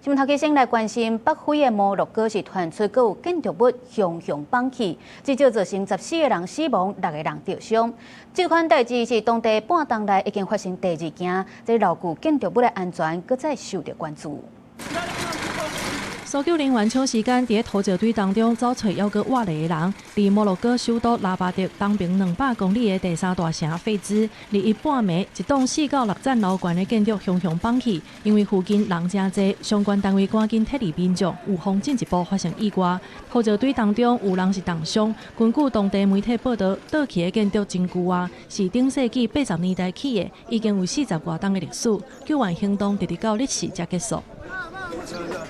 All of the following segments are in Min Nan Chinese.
新聞頭家先來關心北非的摩洛哥是傳出閣有建築物雄雄崩去，至少造成14個人死亡，六個人著傷。這款代誌是當地半冬內已經發生第二件，這老舊建築物的安全閣再受著關注。搜救人員搶時間佇咧土石堆當中走揣猶閣活著的人，佇摩洛哥首都拉巴特東爿200公里的第三大城費茲，21半暝，一棟四到六層樓懸的建築雄雄崩去，因為附近人誠濟，相關單位趕緊撤離民眾，預防進一步發生意外。土石堆當中有人是重傷，根據當地媒體報導，倒去的建築真舊啊，是頂世紀80年代起的，已經有四十外冬的歷史。救援行動直直到禮四才結束。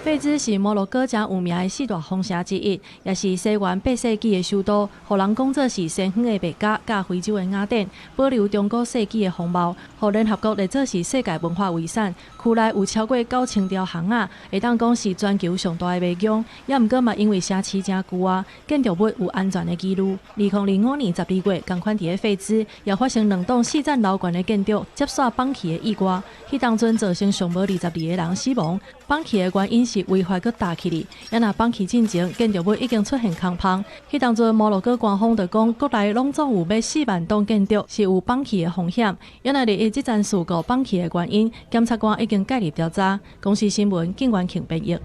費茲是摩洛哥誠有名的四大風城之一，也是西元8世紀的首都，予人講做是西方的麥加佮非洲的雅典，保留中古世紀的風貌，予聯合國列做是世界文化遺產。區內有超過9000條巷仔，會當講是全球上大的迷宮。也毋過嘛，因為城市誠舊啊，建築物有安全的疑慮。2025年12月，仝款佇咧費茲也發生兩棟四層樓懸的建築接紲崩去的意外，彼當陣造成上無22個人死亡。崩去的原因是違法閣搭起哩，也若崩去進前，建築物已經出現空縫。彼當陣摩洛哥官方就講，國內攏總有欲4萬棟建築是有崩去的風險。也若禮一這樁事故崩去的原因，檢察官已經介入調查。公視新聞，景元慶編譯。